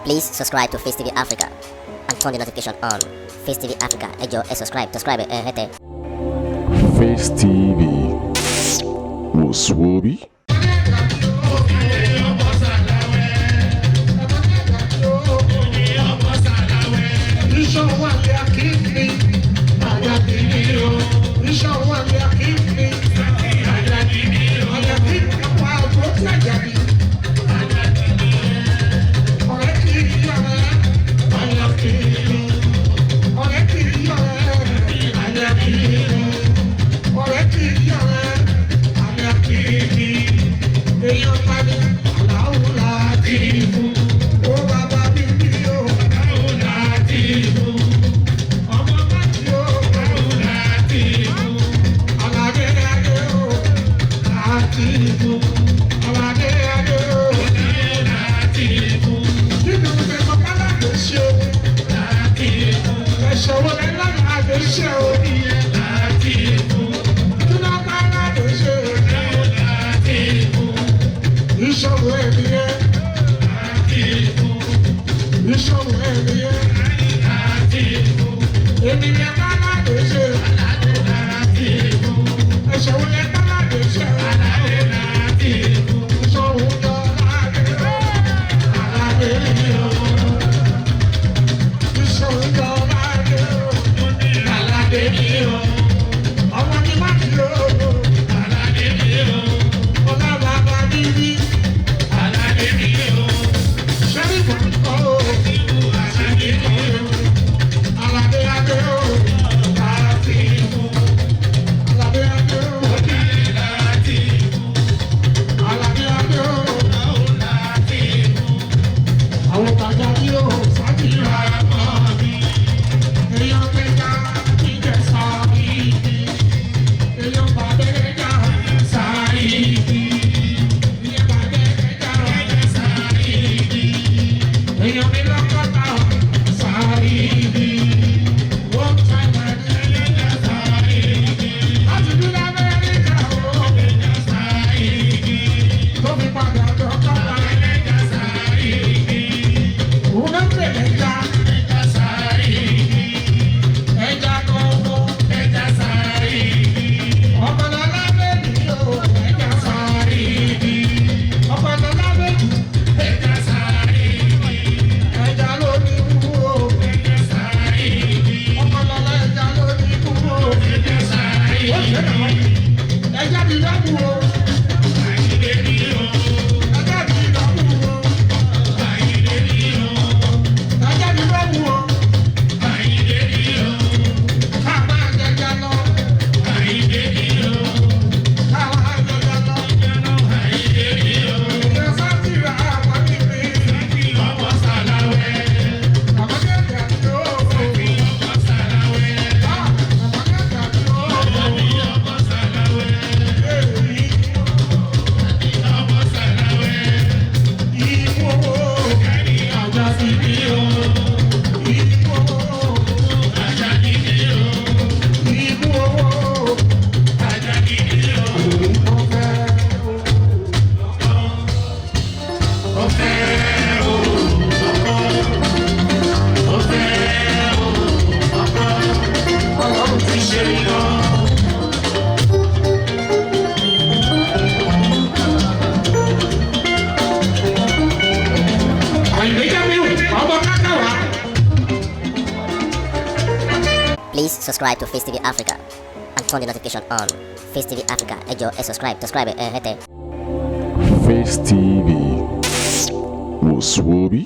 Please subscribe to Face TV Africa and turn the notification on. Face TV Africa, ẹ jọ̀ọ́, ẹ subscribe, subscribe ẹ hẹ́tẹ̀. Face TV wò sùwòbí. Ìṣòro ẹ̀mí yẹn. Ìṣòro ẹ̀mí yẹn. Èmi yẹn bá láti ṣe. Ẹ̀ṣẹ̀ wo yẹn bá láti ṣe? Ìṣòro yọ láti aládé o. Ìṣòro yọ láti aládé o. Ọmọ mi má ti o. Ọlá bàbá bíbí. Ṣẹ́rí kò o. Aládé adé o. Aládé adé o. Aládé adé o. Àwọn tàjà bí o sábìrà mọ́ mi. Èèyàn gbẹ̀gà jíjẹ sáyidi. Èèyàn bàbẹ̀gà sáyidi. Èèyàn bàbẹ̀gà sáyidi. Èèyàn mi lọ́kọ̀tà sáyidi. One time I did sáyidi. Láti dúró Amẹ́ríkà o. Tó fi padà dọ́kọ̀tà. Òun náà ń pè lẹ́jà. Ẹja gbogbo. Ọ̀pọ̀lọpọ̀ méjì o, ẹja sáyidi. Ọ̀pọ̀lọpọ̀ méjì. Ẹja ló ní kú o. Ọ̀pọ̀lọpọ̀ ẹja ló ní kú o. Ó ṣe é náà. Ẹja ti dọ́kun o. Ẹja ti dọ́kun o. Ẹja ti dọ́kun o. Ká máa jẹja lọ. Ká máa jẹja lọ. Ìyẹn sáfìrà àwọn mímí. Àwọn kẹ̀kẹ́ àti o. Ah, àwọn kẹ̀kẹ́ àti o. Èyí. Ìwọ. Ajá ti bí o. Ìwọ. Ìwọ. Mo fẹ́ o. Àyìndé Jamiu, ọmọ kákàwá. Please subscribe to Face TV Africa and turn the notification on. Face TV Africa, ẹ jọ̀ọ́, ẹ subscribe, subscribe ẹ hẹ́tẹ̀. Face TV wò sùwòbí.